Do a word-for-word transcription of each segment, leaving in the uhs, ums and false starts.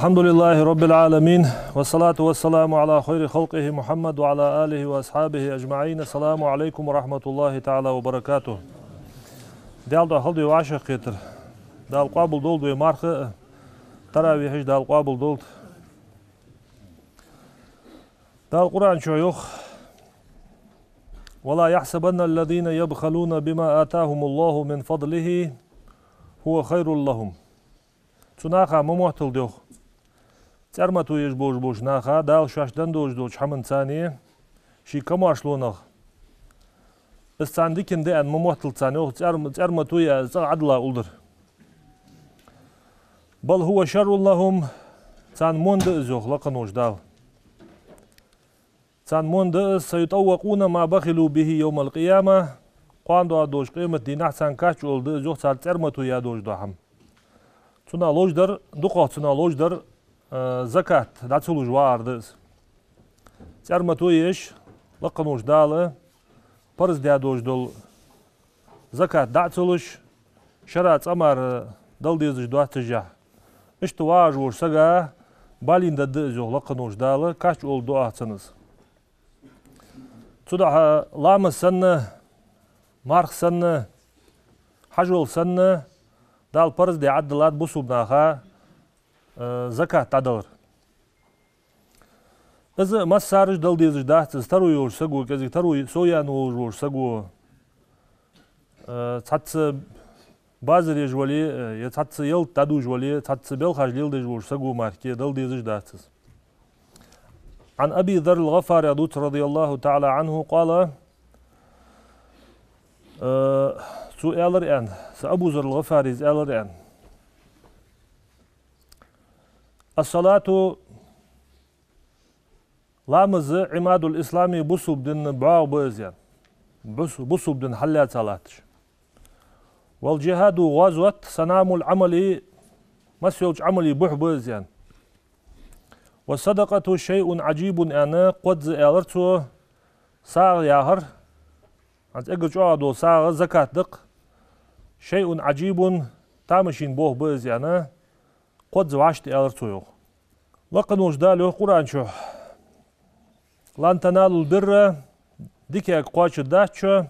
الحمد لله رب العالمين، والصلاة والسلام على خير خلقه محمد وعلى آله وأصحابه أجمعين. السلام عليكم ورحمة الله تعالى وبركاته. Даьла духьа хилда вай вӀашагӀкхетар. Дала къоабал долда вай марха а, таравихьаш Дала къоабал долда. Дала Къуръан чу йоах: ولا يحسبن الذين يبخلون بما آتاهم الله من فضله هو خير لهم. Цу наха ма мотталда, йоах, цӀерматоеш болаш болча наха Дала шоашта денна долаш долча хӀаманца ший камоаршлонах, из царна диканна да аьнна ма мотталда царна, йоах, цӀерма-, цӀерматояь из цӀагӀа Ӏадала улдар. بل هو شر لهم, царна монда да из, йоах лакха волча Дала. Царна монда да из, سيطوقون ما بخلوا به يوم القيامة, кхоана доагӀаш долча къематдийнахьа царна качча оалаш да из, йоах, цар цӀерматояь долаш дола хӀама. Цунах ловш дар, дукхагӀа цунах ловш дар, э, закат дӀа ца луш вагӀар да из. ЦӀерматоеш, лакха волча Дала парз даь долаш дола закат дӀа а ца луш, шера цкъа мара дала дезаш доаццашехь, иштта вагӀаш волча сага балийна даргда из, йоах лакха волча Дала, качча оалаш да оаха цунна из. Цудухьа ламаз санна, марха санна, хьажол санна, Дала парз даь Ӏаддалад бусалба наха, э, закат дӀадалар. Из массараш дала дезаш дац из, таро йолча саго, кӀезига таро совъяьнна волаш волча саго, э, цхьацца базар еш вале, э, е цхьацца ялат дӀадувш вале, цхьацца белхаш леладеш волча саго мара дала дезаш дац из. عن أبي ذر الغفاري, дувц, رضي الله تعالى عنه, قال, э, цо аьлар аьнна, са Абу Зар ал-ГӀафарис аьлар аьнна: الصلاة, ламаз, عماد الإسلام, бусалба дина бӀоагӀа ба из, аьнна. Бус-, бусалба дин хьаллаьца латташ. والجهاد, гӀазот, سنام العمل, масса йолча Ӏамала бухь ба из, аьнна. والصدقة شيء عجيب, аьнна, кхозза аьлар цо, сагӀа яхар, хӀанз эггара чӀоагӀа дола сагӀа закат да-кх, شيء عجيب, тамашийна болх ба из, аьнна, кхозза вӀашта аьлар цо, йоах. Лакха волча Дала йоах Къуръан чу: لن تنالوا البر, дикаярга кхоачаргдац шо,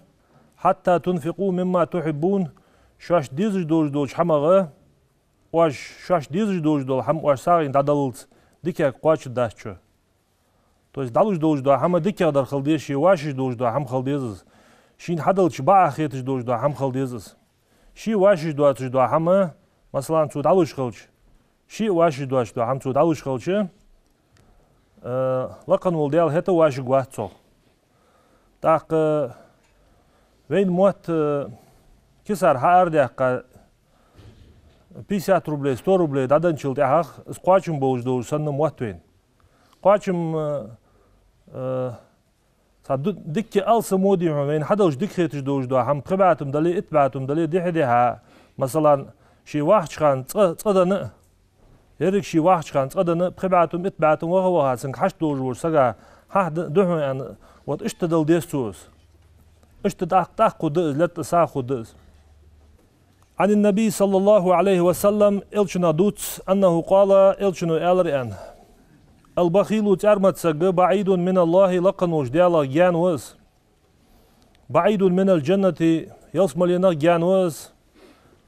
حتى تنفقوا مما تحبون, шоашта дезаш долаш долча хӀамах, оаш шоашта дезаш долаш дола хӀама оаш сагӀийна дӀадаллалца дикаярга кхоачаргдац шо. То есть дӀалуш долаш дола хӀама дикагӀдар хила деза, ше воашаш долаш дола хӀама хила деза из. Шийна хьадалча бакъахьа хеташ долаш дола хӀама хила деза из. Ше воашаш доацаш дола хӀама, масала, цо дӀалуш хилча, ше воашаш доацаш дола хӀама цо дӀалуш хилча, э, лакха вола Даьла хӀаьта воашаргвац цох. ТӀаккха вайна мотт, э, кисара хьаарадаьккха, пятьдесят рублей, сто рублей дӀаденначул тӀехьагӀа из кхоачам болаш долаш санна мотт вайна. Кхоачам, э, э, цхьа ду-, дикка алсамо дий хьона, вайна хьадалча дика хеташ долаш дола хӀама, пхи бӀаь тума дале, итт бӀаь тума дале, дехьа-дехьа, масала, ше вахача хана цкъа, цкъа денна а, еррига ше вахача хана цкъа денна а, пхи бӀаь тума, итт бӀаь тума ваха-ваха цунга хьашт долаш волча сага хьахьа д-, духьал аьнна, вот иштта дала деза цо из. Иштта тӀаккха, тӀаккха хургда из, лаьтта сагӀа хургда из. عن النبي صلى الله عليه وسلم, Элчанах дувц, أنه قال, Элчано аьлар аьнна: البخيل, цӀармат саг, بعيد من الله, лакха волча Даьлах гаьна ва из. بعيد من الجنة, ялсмаленах гаьна ва из.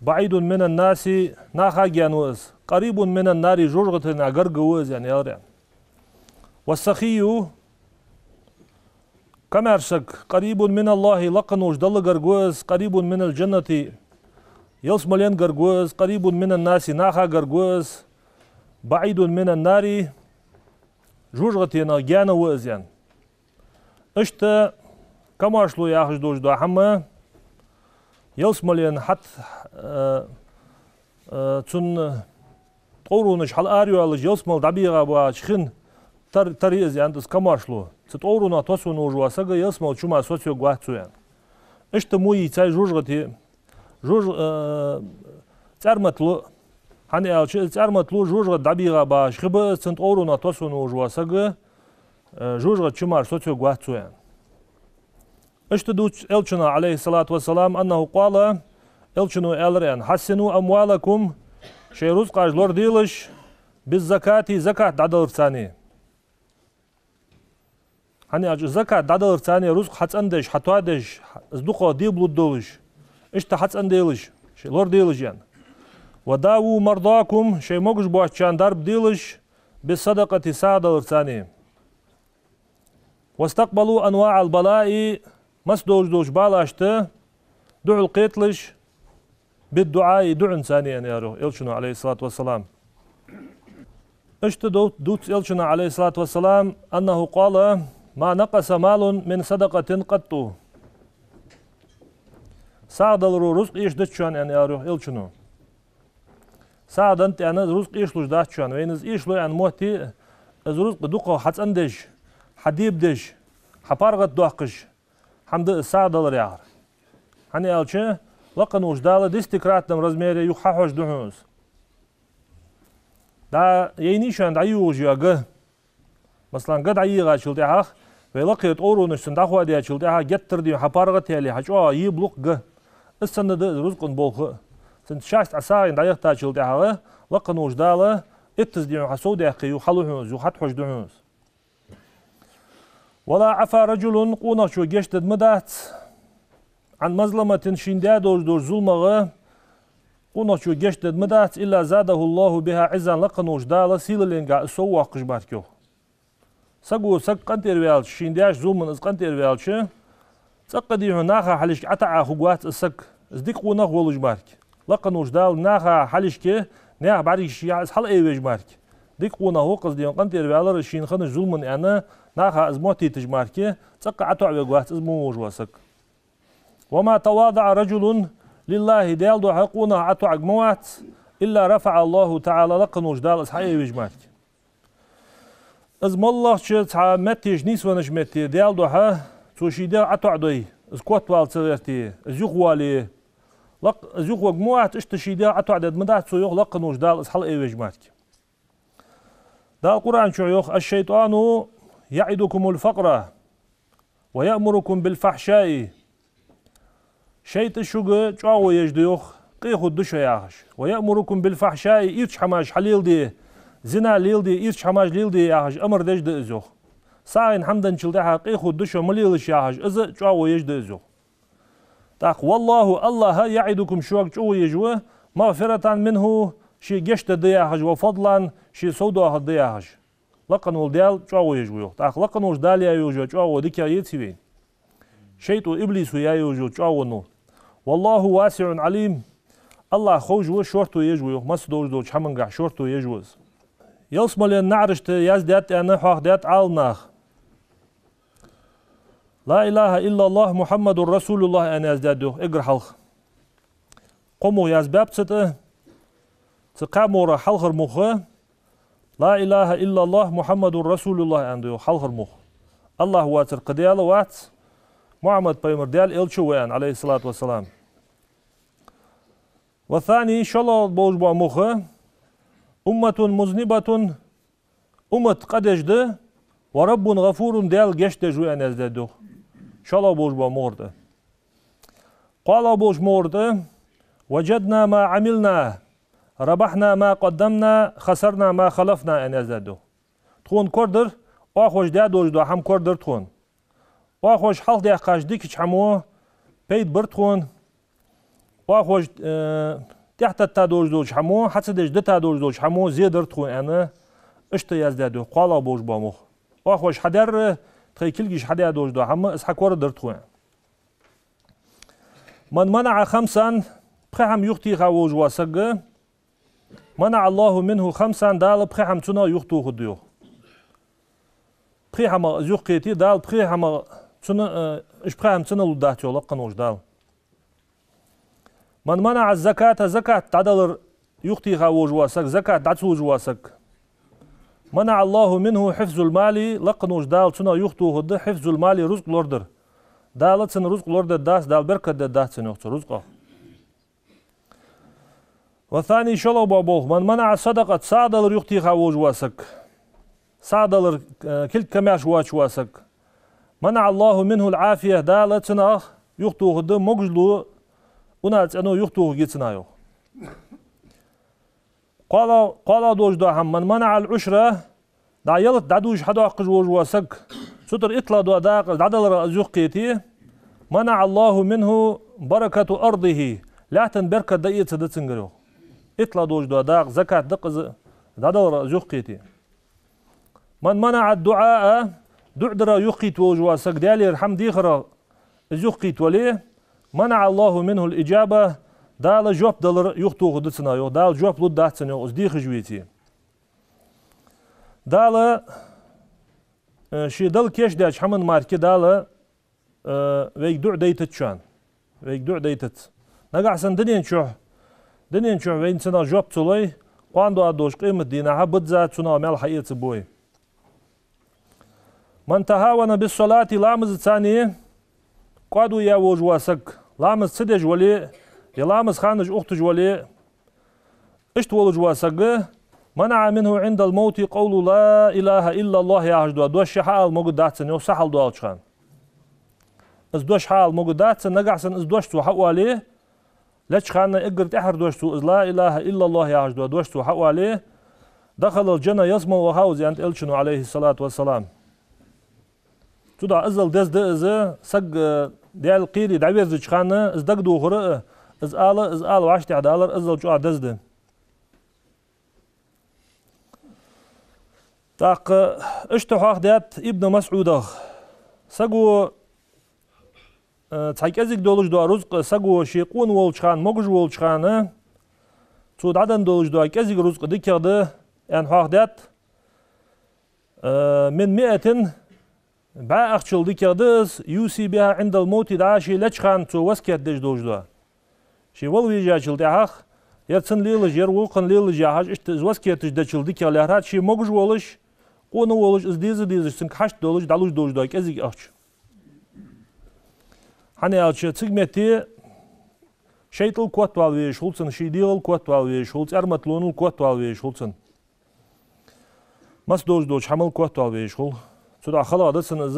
بعيد من الناس, нахах гаьна ва из. قريب من النار, жожагӀатенах гарга ва из, аьнна, аьлар аьнна. والسخي, камаьрша саг, قريب من الله, лакха волча Далла гарга ва из, قريب من الجنة, ялсмален гарга ва из, قريب من الناس, нахах гарга ва из, بعيد من النار, жожагӀатенах гаьна ва из, аьнна. Иштта камоаршло яхаш долаш дола хӀама, ялсмален хьат-, э, э, цун ткъовронаш хьалараялаш, ялсмала дӀабегӀа боагӀача хин тар-, тара я из, аьннад, из камоаршло. Цу ткъовронах тосвенна волаш вола саг ялсмала чу мара соцайоагӀаргвац цо, аьнна. Иштта мо я цу жожагӀате, жож-, э, цӀармат ло, хӀана аьлча, из цӀармат ло жожагӀате дӀабегӀа багӀаш хи ба из, цун ткъовронах тосвенна волаш вола саг, э, жожагӀате чу мара соцайоагӀаргвац цо, аьнна. Иштта дувц Элчано, عليه الصلاة والسلام, أنه قال, Элчано аьлар аьнна: حصنوا أموالكم, шоай рузкъаш лораделаш, بالزكاة, закат дӀадаларца. ХӀана аьлча закат дӀадаларца рузкъ хьацӀендеш, хьатоадеш, из дукхагӀа дебалургдолаш, иштта хьацӀенделаш, шоай лораделаш аьнна. وداووا مرضاكم, шоай могаш боацачарна дарба делаш, بالصدقة, сагӀа даларца. واستقبلوا أنواع البلاء, масса долаш долча балашта духьалкхеталаш, بالدعاء, дуӀанца, аьнна, аьлар йоах Элчано, عليه الصلاة والسلام. Иштта дов-, дувц Элчано, عليه الصلاة والسلام, أنه قال: ما نقص مال من صدقة قط. СагӀа даларо рузкъ эшадац шоана, аьнна, аьлар йоах Элчано. СагӀа даннад аьнна, рузкъ эшалуш дац шоана. Вайна из эшало аьнна моттий, из рузкъ дукхагӀа хьацӀендеш, хьадебадеш, хьапаргӀатдоаккхаш хӀама да из сагӀа далар яхар. ХӀана аьлча, лакха волча Дала в десятикратном размере юха хьахьожаргда хьона из. ДӀа яйнай шоана дӀайоагӀаш йола га. Масала, га дӀайийгӀачул тӀехьагӀа, вай лакхера тӀоронаш цунна дӀахоадаьчул тӀехьагӀа, геттара дийна хьапаргӀатъяьле, хьачӀоагӀа ебалу-кх га. Из санна да из рузкъан болх а. Цунца шоашта Ӏа сагӀийна дӀаяхийтачул тӀехьагӀа, лакха волча Дала иттаза дийна хьасовдаьккхе, юха хьалу хьона из, юха хьатӀахьожаргда хьона из. ولا عفا رجل, къонахчо гешт дергда ма дац, عن مظلمة, шийна даь долаш долча зуламах къонахчо гешт дергда ма дац, إلا زاده الله بها عزا, лакха волча Дала сийлаленгахьа из соввоаккхаш мара, йоах. Саго саг къинтӀера ваьлча, шийна даьча зуламах из къинтӀера ваьлча, цӀаккха дийна наха хьалхашка ӀотаӀа хургвац из саг, из дика къонах волаш мара. Лакха волча Дала наха хьалхашка, наьха бӀаргашка из хьалаайвеш мара. Дика къонах ва-кх из, дийна къинтӀера ваьлар шийна хиннача зуламах аьнна, наха из моттийташ мара, цӀаккха ӀотоӀавергвац из мо волаш вола саг. وما تواضع رجل لله, Даьла духьа къонах ӀотоӀарг ма вац, إلا رفعه الله تعالى, лакха волча Дала из хьаайвеш мара. Из моллагӀча цхьа метташ нийсвеннача метте, Даьла духьа цо ший дегӀ ӀотоӀадой, из котвала ца гӀерте, из юхавоале, лакх-, из юхаварг ма вац, иштта ший дегӀ ӀотоӀадергда ма дац цо, йоах, лакха волча Дала из хьалаайвеш мара. Дала Къуръан чу йоах: الشيطان يعدكم الفقر ويأمركم بالفحشاء. ШайтӀа шуга чӀоагӀо еш да, йоах, къе хургда шо яхаш. ويأمركم بالفحشاء, ирча хӀамаш хьалеладе, зина леладе, ирча хӀамаш леладе яхаш амар деш да из, йоах. СагӀийна хӀама даьчул тӀехьагӀа къе хургда шо, ма лелаш яхаш, из а чӀоагӀо еш да из, йоах. ТӀаккха والله, АллахӀ, يعدكم, шуга чӀоагӀо еш ва, مغفرة منه, ше гешт дергда яхаш, وفضلا, ше совдоахаргда яхаш. Лакха волча Даьла чӀоагӀо еш ва, йоах. ТӀаккха лакха волча Дала яь йолаш йола чӀоагӀо дикагӀа еций вайна? ШайтӀо, иблисо яь йолаш йола чӀоагӀо ва. والله واسع عليم. АллахӀ ховш ва, шортто еш ва, йоах, масса долаш долча хӀамангахьа шортто еш ва из. Ялсмален наӀарашта яздаьд аьнна хьоахадаьд Ӏаламнаха. لا إله إلا الله محمد رسول الله аьнна яздаьд, йоах, эггара хьалха. Кхо мугӀ язбаьб цу тӀа, цу кхаь мугӀарах хьалхара мугӀ لا إله إلا الله محمد رسول الله аьнна да, йоах, хьалхара мугӀ. АллахӀ воацар кхы даьла вац, Мухьаммад пайхамар Даьла элча ва аьнна, عليه الصلاة والسلام. والثاني, шоллагӀа болаш бола мугӀ, أمة مذنبة, уммат къа деш да, ورب غفور, Даьла гешт деш ва аьнна яздаьд, йоах, шоллагӀа болаш бола мугӀар тӀа. КхоалагӀа болаш мугӀар тӀа: وجدنا ما عملنا ربحنا ما قدمنا خسرنا ما خلفنا аьнна яздаьд, йоах. Тхона корадир, оаха вож даь долаш дола хӀама корадир тхона. Оаха вож хьалхадаьккхача дикача хӀамо пайда бир тхона. Оаха вож, э, тӀехьатетта долаш долча хӀамо, хьа ца деш дита долаш долча хӀамо зе дир тхона аьнна, иштта яздаьд, йоах, кхоалагӀа болаш бола мугӀ. Оаха вож хьадаьр, тхоай кулгаш хьадаь долаш дола хӀама, из хьакорадир тхона. من منع خمسا, пхи хӀама юхатеха волаш вола саг, منع الله منه خمسا, Дала пхи хӀама цунах юхатохаргда, йоах. Пхи хӀамах из юхакхете, Дала пхи хӀамах цунна, э, уж пхи хӀама цунах лургдац, йоах, лакха волча Дала. من منع الزكاة, закат дӀадалар юхатеха волаш вола саг, закат дӀа ца луш вола саг, منع الله منه حفظ المال, лакха волча Дала цунах юхатохаргда حفظ المال, рузкъ лорадар. Дала цунна рузкъ лорадергдац, Дала беркат дергдац цунна, йоах, цу рузкъах. والثاني, шоллагӀа бола болх, من منع الصدقة, сагӀа далар юхатеха волаш вола саг, сагӀа далар, э, кулг камаьрша воацаш вола саг, منع الله منه العافية, Дала цунах юхатохаргда могаш-ло, унаццӀено юхатохаргья цунах, йоах. КхоалагӀа, кхоалагӀа долаш дола хӀама: من منع العشر, дӀа ялат дӀадувш хьадоаккхаш волаш вола саг, цу тӀара иттлагӀа дола дакъа дӀадаларах из юхакхете, منع الله منه بركة أرضه, лаьттан беркат дӀаэцаргда цунгара, йоах. ИттлагӀа долаш дола дакъа, закат да-кх из, дӀадаларах из юхакхете. من منع الدعاء, дуӀа дарах юхакхийтта волаш вола саг, Даьлагара хӀама дехарах из юхакхийтта вале, منع الله منه الإجابة, Дала жоп далар юхатохаргда цунах, йоах, Дала жоп лургдац цунна, йоах, из дехаш веце. Дала, э, ше Далла кийчдаьча хӀаман мара Дала, э, вайга дуӀа дайтац шоана, вайга дуӀа дайтац. Нагахьа санна дунен чухь, дунен чухь вайна цунах жоп ца лой, кхоана доагӀаш долча къематдийнахьа бизза цунах маьл хьаэцаргба вай. من تهاون بالصلاة, ламазаца кӀаьдвеш волаш вола саг, ламаз ца деш вале, е ламаза ханаш ухийташ вале, иштта волаш вола саг, منع منه عند الموت قول لا إله إلا الله яхаш дола дош хьаала могаргдац цунна, йоах, сахьал долча хана. Из дош хьаала могаргдац цунна, нагахьа санна из дош цо хьаоале, леча хана эггара тӀехьара дош цо, из لا إله إلا الله яхаш дола дош цо хьаоале, دخل الجنة, ялсмала вахав из, аьннад Элчано, عليه الصلاة والسلام. Цудухьа иззал деза да из, саг, э, Даьла кхерий дӀаверзача хана из дагадохар а, из ала, из ала вӀаштӀехьадалар иззал чӀоагӀа деза да. ТӀаккха иштта хьоахадаьд Ибн МасӀудах: саго, э, цхьа кӀезига долаш дола рузкъа, саго ше къона волча хана, могаш волча хана, цо дӀаденна долаш дола кӀезига рузкъа дикагӀа да, аьнна хьоахадаьд. Э, من مائة, бӀаь ахчал дикагӀа да из, يوصي بها عند الموت, дӀа ше леча хана цо васкет деш долаш дола. Ше вала вежачул тӀехьагӀа, ер цунна лелаш, ер вокхунна лелаш яхаш, иштта из васкеташ дечул дикагӀа лаьрхӀад, ше могаш волаш, къона волаш, из деза дезаш, цунга хьашт долаш, дӀалуш долаш дола кӀезига ахча. ХӀана аьлча, цига метте шайтӀал котвала везаш хул цунна, ший дегӀал котвала везаш хул, цӀермата лонал котвала везаш хул цунна. Масса долаш долча хӀамал котвала везаш хул. Цудухьа халагӀа да цунна из,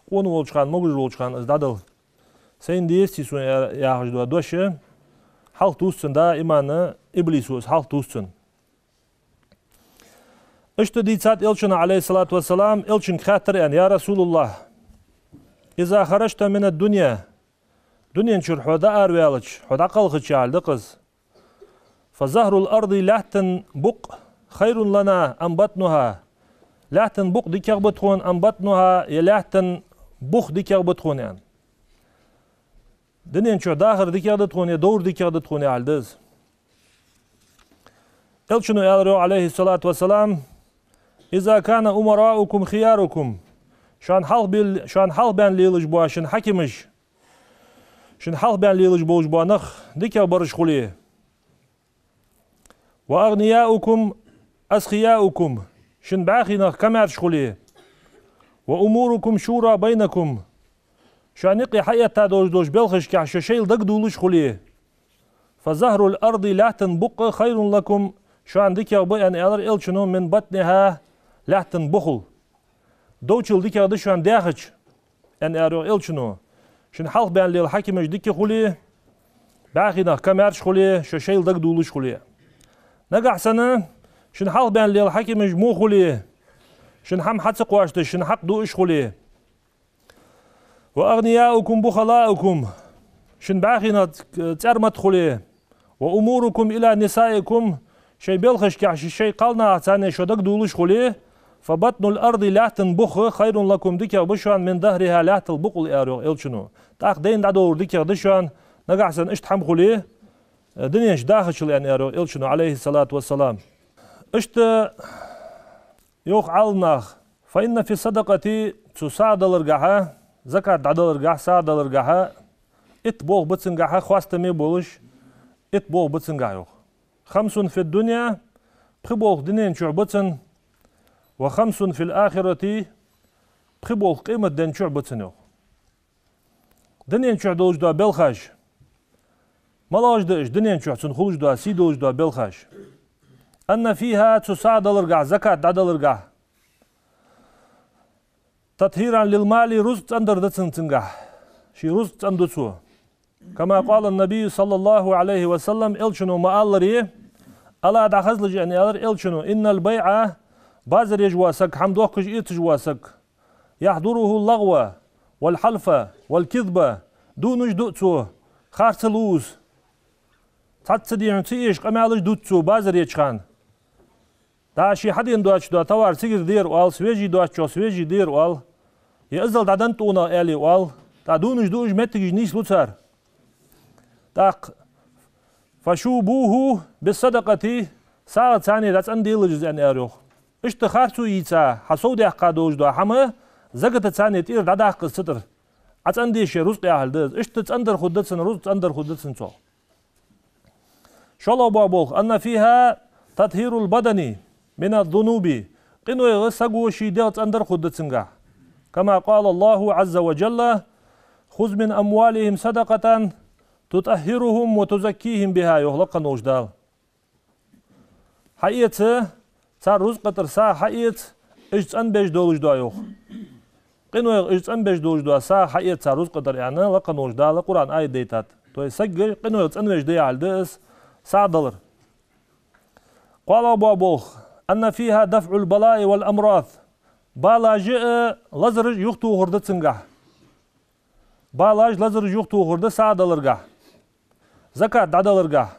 къона волча хана, могаш волча хана из дӀадала. Сайна дезаций сона я-, яхаш дола дош хьалхатувс цунна, даиман иблисо из хьалхатувс цунна. Иштта дийцад Элчано, عليه الصلاة والسلام, Элчанга хаьттар аьнна: يا رسول الله, إذا خرجت من الدنيا, дунен чура хьо дӀаараваьлча, хьо дӀакхалхача, аьле, дакъаза, فظهر الأرض, лаьттан букъ, خير لنا أم بطنها, лаьттан букъ дикагӀа ба тхона, أم بطنها, е лаьттан бух дикагӀа ба тхона, аьнна. Дунен чухь дахар дикагӀа да тхона, е довр дикагӀа да тхона, аьле, да из. Элчано аьлар, عليه الصلاة والسلام: إذا كان أمراؤكم خياركم, шоана хьалхабел-, шоана хьалхабаьнна лелаш бола шун хьакимаш, шун хьалхабаьнна лелаш болаш бола нах дикагӀа бараш хуле, وأغنياؤكم أسخياؤكم, шун бӀаьхий нах камаьрша хуле, وأموركم شورى بينكم, шоана юкъе хьаэтта долаш долча белхашкахь шо шоайла дагадоалаш хуле, فظهر الأرض, лаьттан букъ, خير لكم, шоана дикагӀа ба, аьнна, аьлар Элчано, من بطنها, лаьттан бухал. Довчал дикагӀа да шоана даьхача, аьнна, аьлар, йоах, Элчано. Шун хьалхабаьнна лела хьакимаш дика хуле, бӀаьхий нах камаьрша хуле, шо шоайла дагадоалаш хуле. Нагахьа санна шун хьалхабаьнна лела хьакимаш во хуле, шун хӀама хьа ца кхоачийташ, шун хьакъ дуаш хуле, وأغنياؤكم بخلاؤكم, шун бӀаьхий нах цӀермата хуле, وأموركم إلى نسائكم, шоай белхашкахь шоай кхалнахаца шо дагадоалаш хуле, فبطن الأرض, лаьттан бух, خير لكم, дикагӀа ба шоана, من ظهرها, лаьттал букъал, аьлар, йоах, Элчано. ТӀаккха дайна дӀадовр дикагӀа да шоана, нагахьа санна иштта хӀама хуле, дунен чу дахачул, аьнна, аьлар, йоах, Элчано, عليه الصلاة والسلام. Иштта йоах Ӏаламнаха: فإن في الصدقة, цу сагӀа даларгахьа, закат дӀадаларгахьа, сагӀа даларгахьа, итт болх ба цунгахьа, хоастаме болаш, итт болх ба цунгахьа, йоах. خمس في الدنيا, пхи болх дунен чухь ба цун, وخمس في الآخرة, пхи болх къематден чухь ба цун, йоах. Дунен чухь долаш дола белхаш. МалагӀаш да уж дунен чухь цун хулаш дола, сий долаш дола белхаш? أن فيها, цу сагӀа даларгахьа, закат дӀадаларгахьа, تطهيرا للمال, рузкъа цӀендар да цун цунгахьа. Ший рузкъа цӀенду цо. كما قال النبي صلى الله عليه وسلم, Элчано ма аллара: ألا, дӀахазалаш, аьнна аьлар Элчано, إن البائع, базар еш вола саг, хӀама дохкаш, эцаш вола саг, يحضره اللغو والحلف والكذب, дувнаш ду цо, харц лувш, цхьацца дехьа ца эшаш къамаьлаш дувц цо базар еча хана. ДӀа ше хьадена доацаш дола товар цигара дера оал, свежий доацачох свежий дера оал, е иззал дӀаденна тӀонах аьле оал, тӀаккха дувнаш ду уж, моттигаш нийслу цар. ТӀаккха فشوبوه بالصدقة, сагӀаца царна дӀацӀенделаш из, аьнна аьлар йоах. Иштта харцо йийца, хьа сов даьккха долаш дола хӀама, заката царна тӀера дӀадаккха из цу тӀара. ДӀацӀенде шоай рузкъа яхилга да из. Иштта цӀендар хургда цун, рузкъа цӀендар хургда цун цох. ШоллагӀа бола болх, أن فيها تطهير البدن من الذنوب, къинойх саго ший дегӀ цӀендар хургда цунгахь. كما قال الله عز وجل: خذ من أموالهم صدقة تطهرهم وتزكيهم بها, йоах лакха волча Дала. Хьаэца, цар рузкъа тӀара сагӀа хьаэца, уж цӀенбеш долаш дола, йоах. Къинойх уж цӀенбеш долаш дола сагӀа хьаэца цар рузкъа тӀара, аьнна, лакха волча Дала Къуръан аят дайтад. То есть саг къинойх цӀенвеш да яхилга да из сагӀа далар. КхоалагӀа бола болх, أن فيها دفع البلاء والأمراض, балаш а, лазараш а юхатохаргда цунгахь. Балаш, лазараш юхатохаргда сагӀа даларгахь, закат дӀадаларгахь.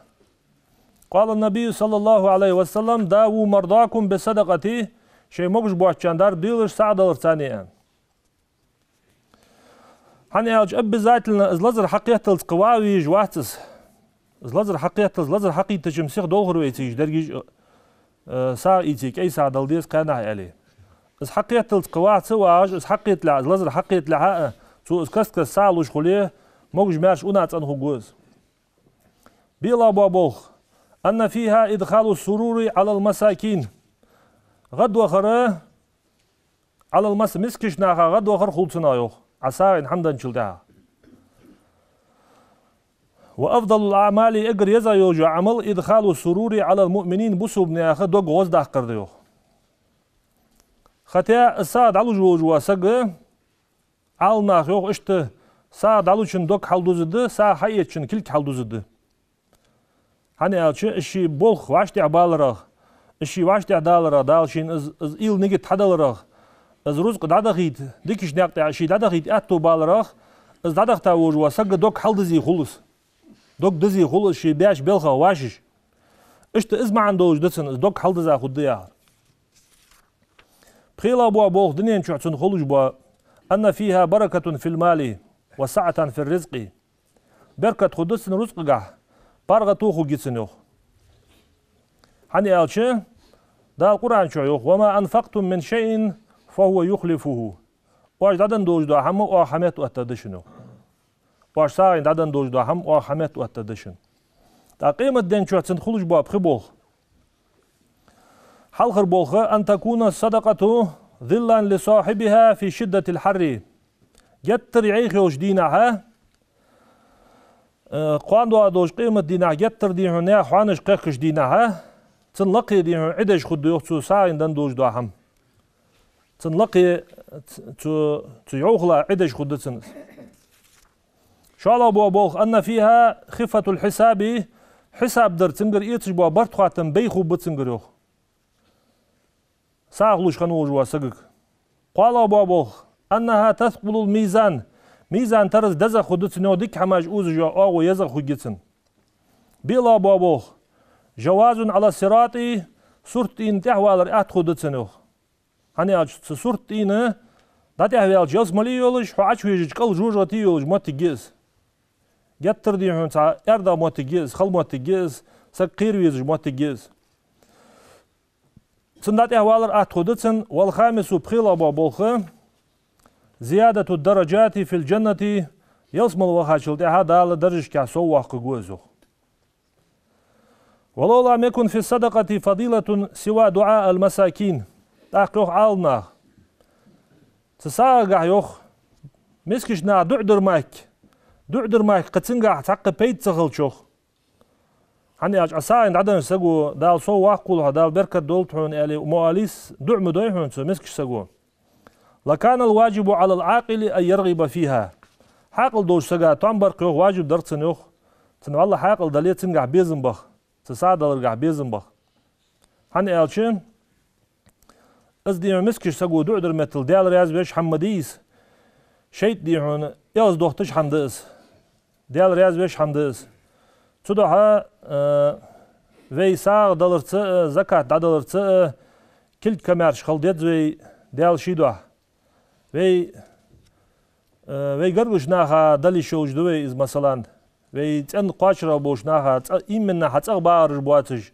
قال النبي صلى الله عليه وسلم: داووا مرضاكم بالصدقة, шоай могаш боацачарна дарба делаш сагӀа даларца, аьнна. ХӀана аьлча, обязательно из лазар хьакхетталца кхы ваха везаш вац из. Из лазар хьакхетталца, лазар хьакхийттача-м сиха долхар вай цига дерригаш а, э, сагӀа ийце, кӀай сагӀа дала деза кхаьннахьа аьле. Из хьакхетталца кхы ваха ца вагӀаш, из хьакхетталехьа, из лазар хьакхетталехьа а, цо из каст-каста сагӀа луш хуле, могаш-маьрша унахцӀена хургва из. БиълагӀа бола болх, أن فيها إدخال السرور على المساكين. ГӀадвахар, على المس-, мискача наха гӀадвахар хул цунах, йоах, Ӏа сагӀийна хӀама денначул тӀехьагӀа. وأفضل الأعمال, эггара езагӀа йола Ӏамал, إدخال السرور على المؤمنين, бусалба наьха дог гӀоздаккхар да, йоах. Хотя из сагӀа дӀалуш волаш вола саг, Ӏаламнаха йоах, иштта сагӀа дӀалучун дог хьалдузаргда, сагӀа хьаэцачун кулг хьалдузаргда. ХӀана аьлча, из ший болх вӀаштӀехьа баларах, из ший вӀаштӀехьа даларах, Дала шийна из, из уйла, нигат хьадаларах, из рузкъа дӀадахийта, дикача наькъа тӀа ший дӀадахийта аьттув баларах, из дӀадахийта волаш вола саг дог хьалдизза хул из. Дог дизза хул из ший баьча балхах вӀашагӀ. Иштта из маӀан долаш да цун, из дог хьалдизза хургда яхар. ПхелагӀа бола болх, дунен чухь цун хулаш бола, أن فيها بركة في المال وسعة في الرزق. Беркат хургда цун рузкъагахь, паргӀато хургья цун, йоах. ХӀана аьлча, Дала Къуръан чу йоах: وما أنفقتم من شيء فهو يخلفه. Оаш дӀаденна долаш дола хӀама оаха хьаметта оттаргда шун, йоах. Оаш сагӀийна дӀаденна долаш дола хӀама оаха хьаметта оттаргда шун. ТӀаккха къематден чухь цун хулаш бола пхи болх. Хьалхара болх: أن تكون الصدقة ظلا لصاحبها في شدة الحر. Геттара йӀайха йолча дийнахьа, э, кхоана доагӀа долча къематдийнахьа, геттара дий хьона наьха хьоанаш кхехкача дийнахьа, цун лакхе дий хьона Ӏи деш хургда, йоах, цо сагӀийна денна долаш дола хӀама. Цун лакхе, ц-, цу, цу йӀовхала Ӏи деш хургда цун. ШоллагӀа бола болх: أن فيها خفة الحساب, хьисап дар цунгара эцаш бола барт-хоаттам бейх хургба цунгара, йоах, сагӀа луш хинна волаш волча сагага. КхоалагӀа бола болх: أنها تثقل الميزان, мизан тараз дезагӀа хургда цун, йоах, дика хӀамаш узаш йола оагӀув езагӀа хургья цун. БиълагӀа бола болх: جواز على الصراط, сурт тӀийна тӀехвалар атта хургда цун, йоах. ХӀана аьлча, цу сурт тӀийна дӀатӀехваьлча, ялсмале а йолаш, хьо Ӏочувежача кӀал жожагӀате а йолаш моттиг я из. Геттара дий хьона цхьа аьрдагӀа моттиг я из, хала моттиг я из, саг кхера везаш моттиг я из. Цунна дӀатӀехвалар атта хургда цун. والخامس, пхелагӀа бола болх: زيادة الدرجات في الجنة, ялсмале вахачул тӀехьагӀа Дала даржашкахь соввоаккхаргва из, йоах. ولو لم يكن في الصدقة فضيلة سوى دعاء المساكين. ТӀаккха йоах Ӏаламнаха, цу сагӀагахь, йоах, мискача наха дуӀа дар мара, дуӀа дар мара кхы цунгахь цхьаккха пайда ца хилча, йоах. ХӀана аьлча, Ӏа сагӀийна дӀаденнача саго, Дала соввоаккхалва хьо, Дала беркат долда хьона, аьле, моллас дуӀа ма дой хьона цу мискача саго. لكان الواجب على العاقل أن يرغب فيها. Хьаькъал долча сага там бар-кх, йоах, важиб дар-кх цунна, йоах, цунна валлахӀи хьаькъал дале, цунгахь безам бах, цу сагӀа даларгахь безам бах. ХӀана аьлча, из дий хьона мискача саго дуӀа дар меттел Даьла раьза веш хӀама ма дий из. ШайтӀа дий хьона эгӀаздохийташ хӀама да из. Даьла раьза веш хӀама да из. Цудухьа, э, вай сагӀа даларца а, закат дӀадаларца а кулг камаьрша хила деза вай Даьла ший духьа. Вай, э, вай гаргарча наха дала йиш йолаш да вай из, масала. Вай цӀен кхоачара болча наха, цӀа-, именно хьа цӀагӀа багӀараш боацаш,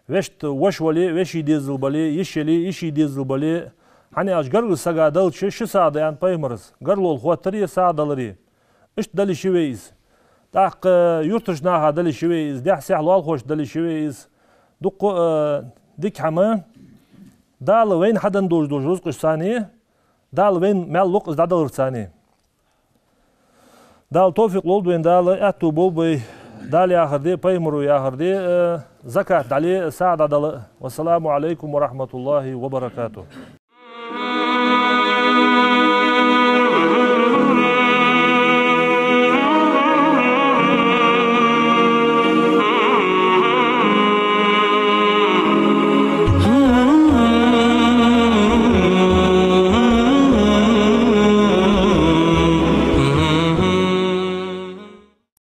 вешта воша вале, веший дезал бале, йиша яле, йиший дезал бале, хӀана аьлча гаргарча сага далча ши сагӀа да аьннад пайхамара. Гарлол хоттари, сагӀа далари. Иштта дала йиш я вай из. ТӀаккха юртарча наха дала йиш я вай из, дехьа-сехьа лоалахошта дала йиш я вай из. Дукха, э, дика хӀама, Дала вайна хьаденна долаш дола рузкъаш царна, Дала вайна маьл лу-кх из дӀадалар царна. Дала товфикъ лолда вайна, Дала аьттув болба вай, Дала яхар де, пайхамаро яхар де, э, закат дӀале, сагӀа дӀадала. والسلام عليكم ورحمة الله وبركاته.